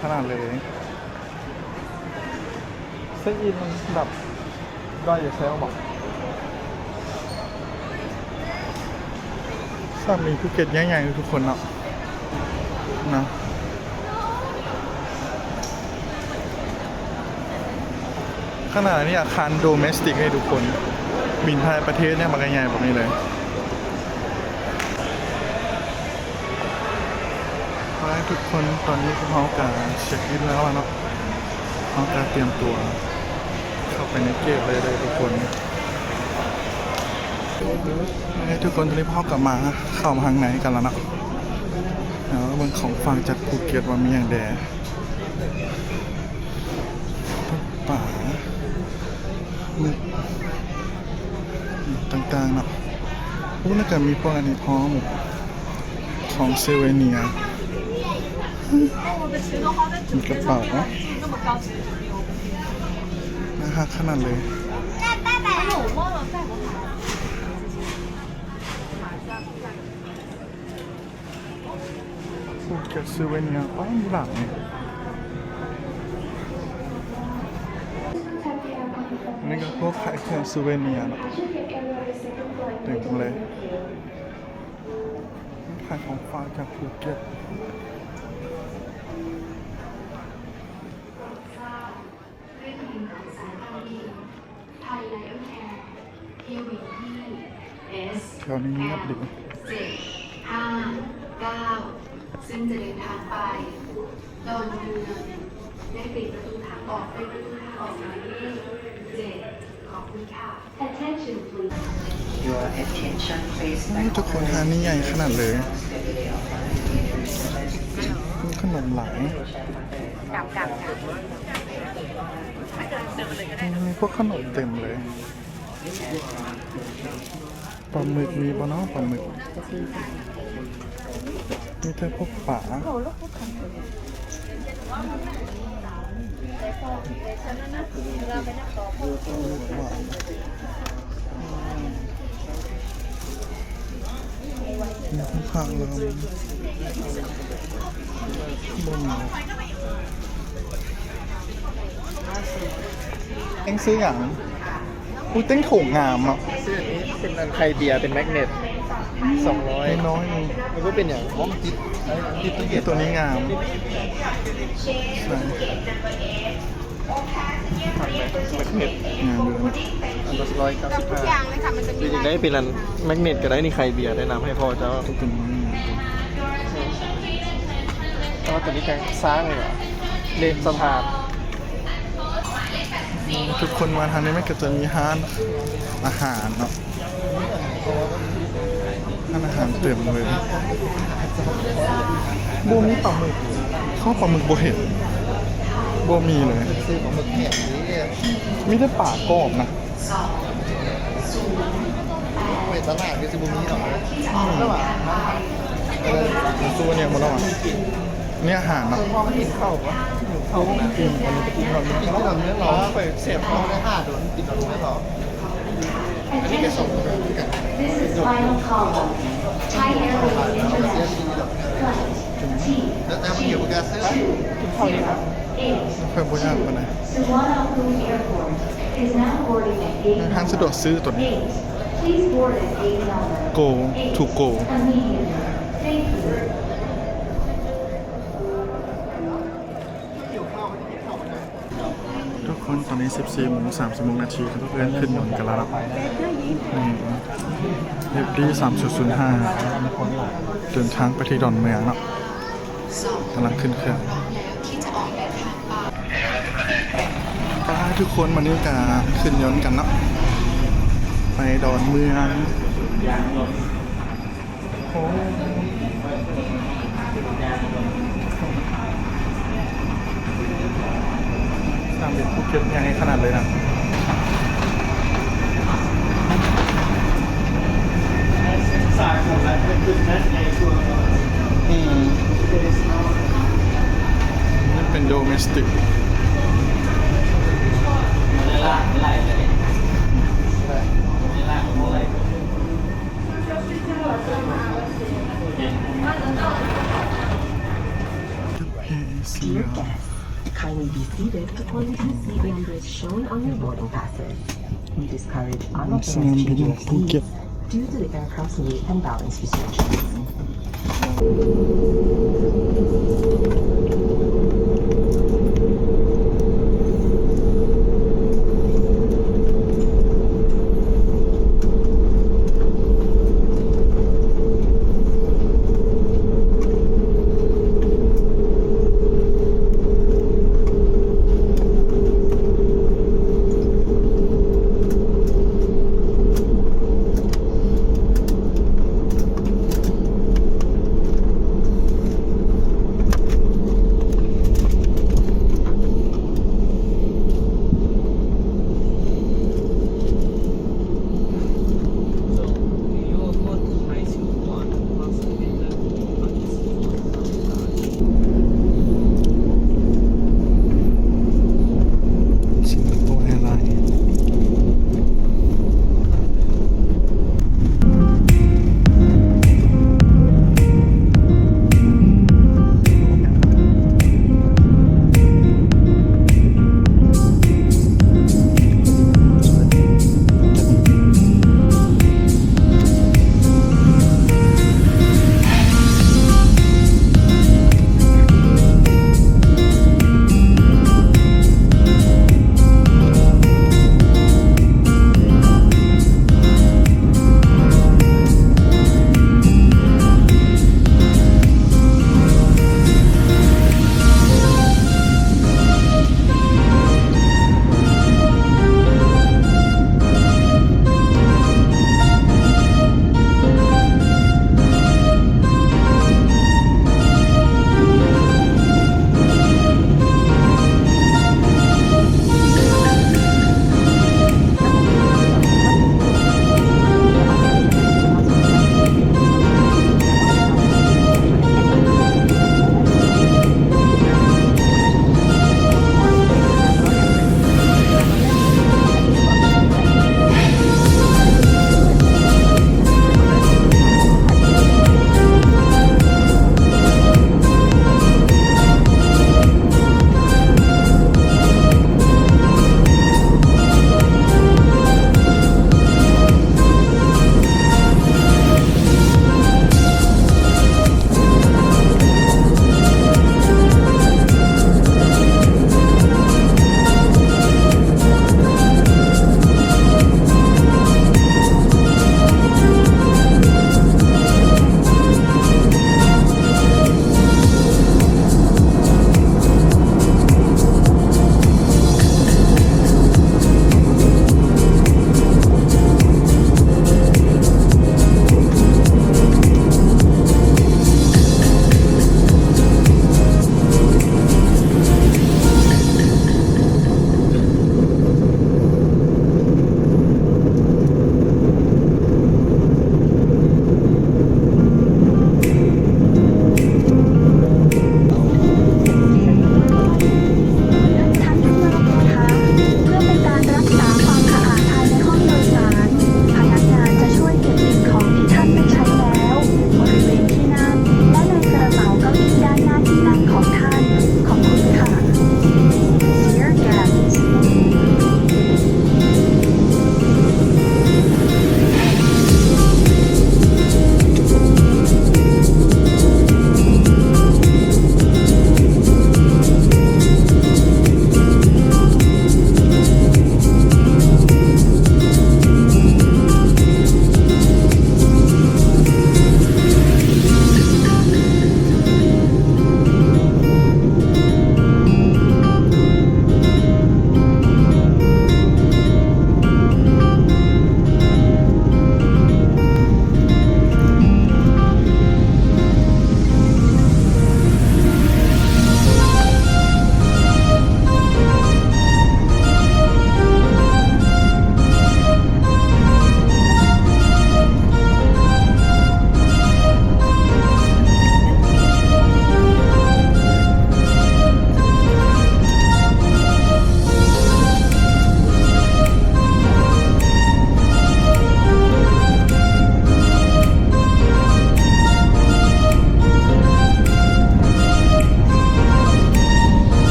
ຂະໜາດເລີຍ ເຊັກອິນແບບ ໄດ້ຢູ່ແຊວບໍ? ສາມີພູເກັດໃຫຍ່ໆ ທຸກຄົນເນາະ. ຂະໜາດອັນນີ້ອາຄານໂດເມສຕິກເດ້ທຸກຄົນ ບິນພາຍປະເທດຍັງບັກໃຫຍ່ແບບນີ້ເລີຍ. ໄປທຸກຄົນ ຕອນນີ້ພວກເຮົາກະເຊັກອິນແລ້ວເນາະ ເຮົາກະຕຽມຕົວເຂົ້າໄປໃນເກດເລີຍເດີທຸກຄົນ. ເອີ ທຸກຄົນ ຕອນນີ້ພວກເຮົາກະມາ ເຂົ້າມາທາງໃນກັນແລ້ວເນາະ. ເອົາ ເບິ່ງຂອງຝາກຈາກພູເກັດວ່າມີຫຍັງແດ່ ປາ ໝຶກ ຕ່າງໆເນາະ. ໂອ້ ແລ້ວກະມີພວກອັນນີ້ພ້ອມ ຂອງເຊເວເນຍ ມີກະເປົາເນາະ ໜ້າຮັກຂະໜາດເລີຍ. ພວກເກັບເຊເວເນຍ ປ້າ ມີຫຼາຍ. ອັນນີ້ກະພວກຂາຍເຄື່ອງເຊເວເນຍເນາະ ເຕັມເລີຍ. ຂາຍຂອງຝາກຈາກພູເກັດ. ແຖວນີ້ງຽບດີ. ເຈັດ ຫ້າ ເກົ້າ ຊຶ່ງຈະເດີນທາງໄປດອນເມືອງ ໄດ້ປິດປະຕູທາງອອກ ເປັນປະຕູທາງອອກໝາຍເລກເຈັດ. ໂອ້ ທຸກຄົນ ຮ້ານນີ້ໃຫຍ່ຂະໜາດເລີຍ ມີຂະໜົມຫຼາຍ ມີພວກຂະໜົມເຕັມເລີຍ. ປາໝຶກມີບໍ່ເນາະ ປາໝຶກ ມີແຕ່ພວກປາ. ເອັງຊື້ຫຍັງ? ອຸ້ຍ ເຕັງຖົງງາມເນາະ. ຊື້ອັນນີ້ເປັນອັນໄຂ່ເບຍ ເປັນແມັກເນັດ ສອງຮ້ອຍ ນ້ອຍໜຶ່ງ. ມັນບໍ່ເປັນຫຍັງ ເພາະມັນຕິດ ຕິດຕູ້ເຢັນ. ໂຕນີ້ງາມ ງາມຢູ່ເນາະ. ອັນລະຮ້ອຍເກົ້າສິບຫ້າ ຄືຢາກໄດ້ເປັນອັນແມັກເນັດກະໄດ້ນີ້ ໄຂ່ເບຍ ແນະນຳໃຫ້ພໍ່ເຈົ້າ. ໂຕນີ້ງາມ ແຕ່ວ່າໂຕນີ້ກະສ້າງເລີຍຫວາ ເລນສະພານ. ທຸກຄົນມາທາງນີ້ມັນກະຈະມີຮ້ານອາຫານເນາະ ຮ້ານອາຫານເຕັມເລີຍ. ບໍ່ມີປາໝຶກ ເຂົ້າປາໝຶກບໍ່ເຫັນ ບໍ່ມີເລີຍ ມີແຕ່ປາກອບນະ. ເວດນາຄືຊິບໍ່ມີດອກ ອືມ ແຕ່ວ່າ ເອີ ສູນຫຍັງບໍ່ເນາະ ນີ້ອາຫານເນາະ. ກິນເຂົ້າບໍ່? ກິນເຂົ້າ ກິນ ກິນດອນເມືອງເນາະ ຂ້ອຍແຊບເຂົ້າໄດ້ຫ້າດອນ ກິນດອນເມືອງເນາະ. ອັນນີ້ກະສອງດອນຄືກັນ ແລ້ວແຕ່ມັນຢູ່ບໍ່ກະຊື້ ກິນເຂົ້ານີ້ ຂ້ອຍບໍ່ຢາກປານໃດ. ຮ້ານສະດວກຊື້ໂຕນີ້ Go to Go. ທຸກຄົນ ຕອນນີ້ສິບສີ່ໂມງສາມສິບຫົກນາທີ ເພິ່ນຂຶ້ນຍົນກັນແລ້ວເນາະ. ນີ້ ເອັຟດີ ສາມສູນສູນຫ້າ ເດີນທາງໄປທີ່ດອນເມືອງເນາະ. ກຳລັງຂຶ້ນເຄື່ອງ ໄປທຸກຄົນ ບາດນີ້ກະຂຶ້ນຍົນກັນເນາະ ໄປດອນເມືອງ. ໂອ້ ສະໜາມບິນພູເກັດໃຫຍ່ຂະໜາດເລີຍນະ. ອືມ ມັນເປັນໂດເມສຕິກ. ເອເຊຍ Dear guests, kindly be seated according to the seat numbers shown on your boarding passes. We discourage unauthorized change of seats due to the aircraft's weight and balance restrictions.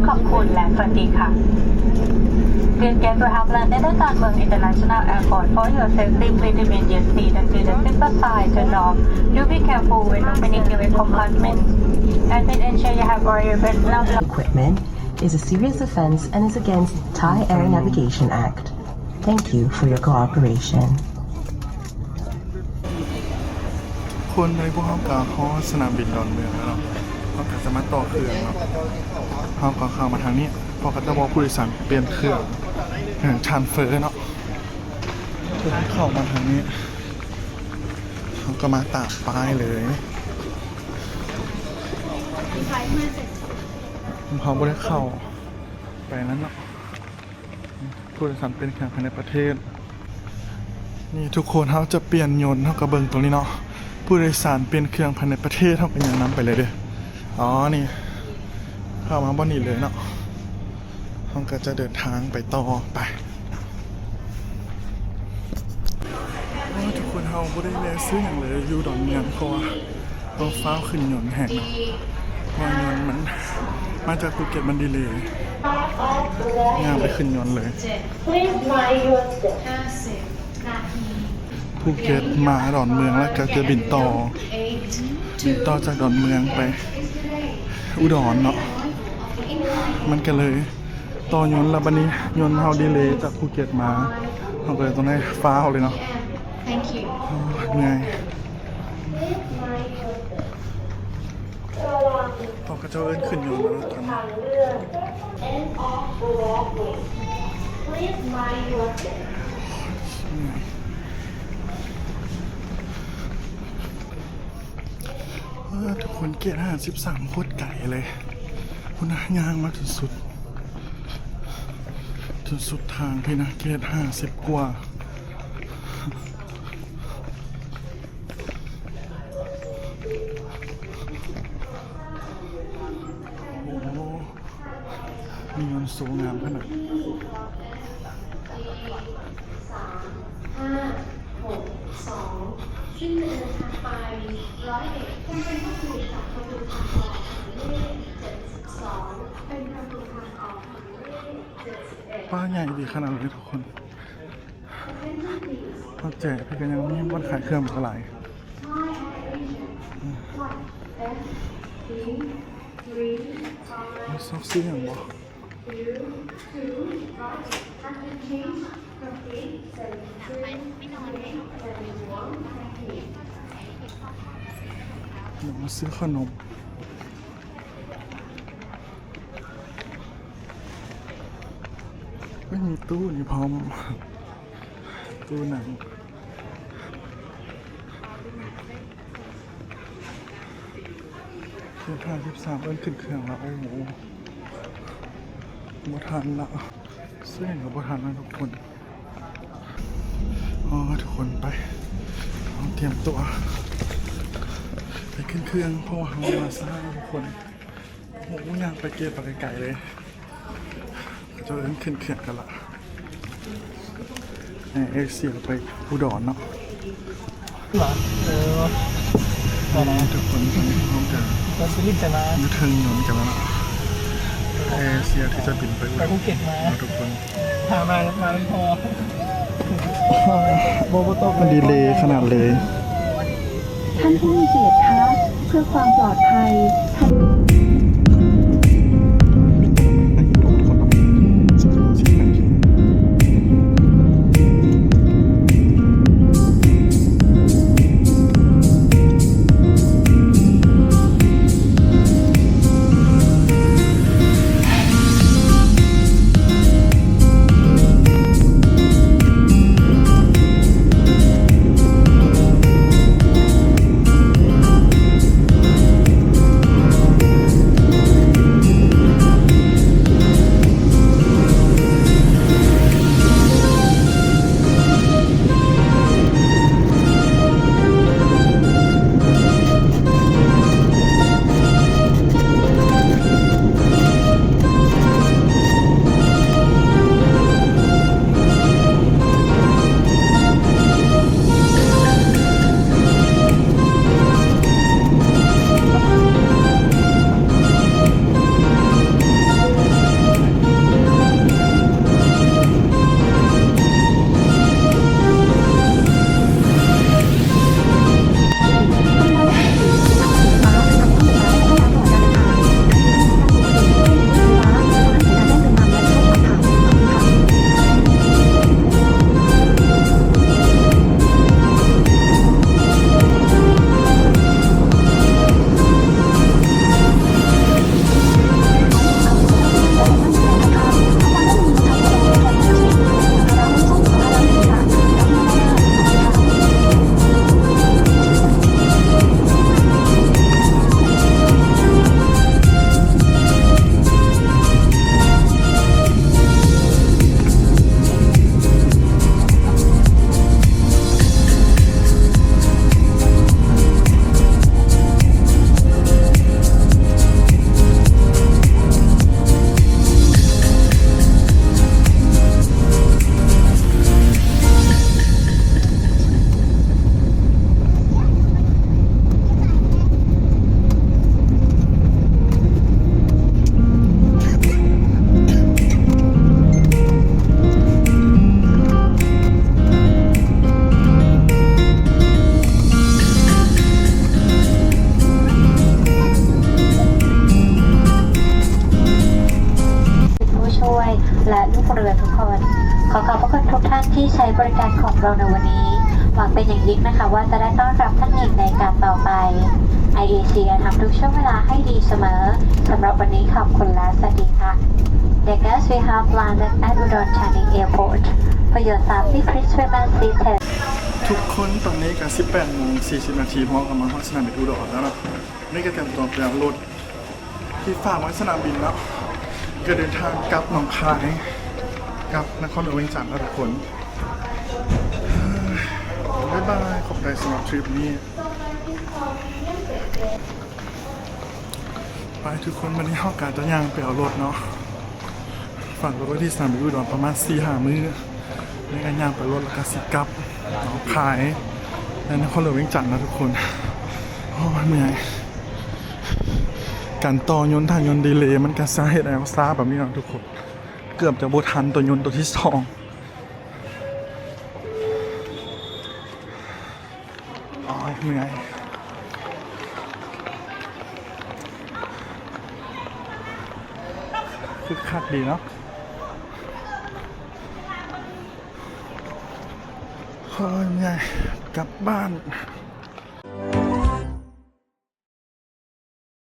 ຂອບຄຸນ ແລະ ສະຫວັດດີຄ່ະ. Dear guests, we have landed at Dongmueang International Airport. For your safety, please remain in your seat until the seatbelt sign turn off. Do be careful when opening the compartment. And please ensure you have all your personal equipment is a serious offense and is against Thai Air Navigation Act. Thank you for your cooperation. ຄົນໃດ ພວກເຮົາກະຮອດສະໜາມບິນດອນເມືອງແລ້ວເນາະ, ເຮົາກະຈະມາຕໍ່ເຄື່ອງເນາະ. ເຮົາກະເຂົ້າມາທາງນີ້ ເພາະເຂົາເຈົ້າບອກຜູ້ໂດຍສານປ່ຽນເຄື່ອງ transfer ເນາະ. ເຂົ້າມາທາງນີ້ ເຮົາກະມາຕາມປ້າຍເລີຍ. ເຮົາບໍ່ໄດ້ເຂົ້າໄປນັ້ນເນາະ. ຜູ້ໂດຍສານປ່ຽນເຄື່ອງພາຍໃນປະເທດ. ນີ້ທຸກຄົນ ເຮົາຈະປ່ຽນຍົນ ເຮົາກະເບິ່ງຕົງນີ້ເນາະ. ຜູ້ໂດຍສານປ່ຽນເຄື່ອງພາຍໃນປະເທດ ເຮົາກະຍ່າງນຳໄປເລີຍເດີ້. ອໍ ນີ້ ເຂົ້າມາບ່ອນນີ້ເລີຍເນາະ. ເຮົາກະຈະເດີນທາງໄປຕໍ່ ໄປ. ໂອ້ ທຸກຄົນ ເຮົາບໍ່ໄດ້ແວະຊື້ຫຍັງເລີຍຢູ່ດອນເມືອງ ເພາະວ່າ ຕ້ອງຟ້າວຂຶ້ນຍົນແຮງເນາະ ເພາະວ່າຍົນມັນມາຈາກພູເກັດ ມັນດີເລ ຍ່າງໄປຂຶ້ນຍົນເລີຍ. ພູເກັດມາດອນເມືອງ ແລ້ວກະຈະບິນຕໍ່ ບິນຕໍ່ຈາກດອນເມືອງໄປອຸດອນເນາະ. ມັນກະເລີຍຕໍ່ຍົນ ແລ້ວບາດນີ້ຍົນເຮົາດີເລຈາກພູເກັດມາ ເຮົາກະເລີຍຕ້ອງໄດ້ຟ້າວເລີຍເນາະ. ໂອ້ ເມື່ອຍ. ເຂົາເຈົ້າເອີ້ນຂຶ້ນຍົນແລ້ວຕອນນີ້. ເອີ ທຸກຄົນ ເກດຫ້າສິບສາມ ໂຄດໄກເລີຍພຸ້ນນະ. ຍ່າງມາຈົນສຸດ ຈົນສຸດທາງພຸ້ນນະ ເກດຫ້າສິບກວ່າ. ໂອ້ ມີຍົນໂຊງາມຂະໜາດ. ປ້າຍໃຫຍ່ດີຂະໜາດເລີຍທຸກຄົນ. ຮອດແຈ ເພິ່ນກະຍັງມີບ່ອນຂາຍເຄື່ອງກະຫຼາຍ. ຊອກຊື້ຫຍັງບໍ່? ມາຊື້ຂະໜົມ. ເອີຍ ມີຕູ້ນີ້ພ້ອມ. ຕູ້ໜັງ. ເຈັດຫ້າສິບສາມ ເອີ້ນຂຶ້ນເຄື່ອງລະ. ໂອ້ໂຫ ບໍ່ທັນລະ. ຊື້ຫຍັງກະບໍ່ທັນລະທຸກຄົນ. ໂອ້ ທຸກຄົນ ໄປ ເຮົາຕຽມຕົວໄປຂຶ້ນເຄື່ອງ ເພາະວ່າເຮົາມາຊ້າທຸກຄົນ. ໂອ້ໂຫ ຍ່າງໄປເກັບປາໄກໆເລີຍ. ເຂົາເຈົ້າເອີ້ນຂຶ້ນເຄື່ອງກັນລະ. ແອເອເຊຍໄປອຸດອນເນາະ. ເອີ ນີ້ທຸກຄົນ ຕອນນີ້ເຮົາກະຢູ່ເທິງຍົນກັນລະເນາະ. ແອເອເຊຍທີ່ຈະບິນໄປອຸດອນເນາະທຸກຄົນ. ພາມາ ມານຳພໍ່. ບໍ່ ບໍ່ຕ້ອງ ມັນດີເລຂະໜາດເລີຍ. ທ່านผู้มีเกียรติคะ เพื่อความปลอดภัย และลูกเรือทุกคน ขอขอบพระคุณทุกท่านที่ใช้บริการของเราในวันนี้ หวังเป็นอย่างยิ่งนะคะว่าจะได้ต้อนรับท่านอีกในการต่อไป ไอเอเชียทำทุกช่วงเวลาให้ดีเสมอ สำหรับวันนี้ขอบคุณและสวัสดีค่ะ The guests, we have landed at Udon Thani Airport. For your safety, please remain seated. ທຸກຄົນ ຕອນນີ້ກໍສິບແປດໂມງສີ່ສິບນາທີ ເຮົາກໍມາຮອດສະໜາມບິນອຸດອນແລ້ວເນາະ. ນີ້ກໍຕຽມຕົວໄປເອົາລົດ ທີ່ຝາກໄວ້ສະໜາມບິນເນາະ ກໍເດີນທາງກັບໜອງຄາຍ ກັບນະຄອນຫຼວງວຽງຈັນເນາະທຸກຄົນ. ບາຍບາຍ ຂອບໃຈສຳລັບທຣິບນີ້. ໄປທຸກຄົນ ບັດນີ້ເຮົາກໍຈະຍ່າງໄປເອົາລົດເນາະ. ຝາກລົດໄວ້ທີ່ສະໜາມບິນອຸດອນປະມານສີ່ຫ້າມື້ ແລ້ວກໍຍ່າງໄປລົດ ແລ້ວກໍຊິກັບໜອງຄາຍ ໃນນະຄອນຫຼວງວຽງຈັນເນາະທຸກຄົນ. ໂອ້ຍ ເມື່ອຍ. ການຕໍ່ຍົນ ຖ້າຍົນດີເລ ມັນກໍສາເຮັດໃຫ້ເຮົາຊ້າແບບນີ້ເນາະທຸກຄົນ. ເກືອບຈະບໍ່ທັນຕົວຍົນຕົວທີສອງ. ໂອ້ຍ ເມື່ອຍ. ຄຶກຄັກດີເນາະ. ໂອ້ຍ ເມື່ອຍ. ກັບບ້ານ.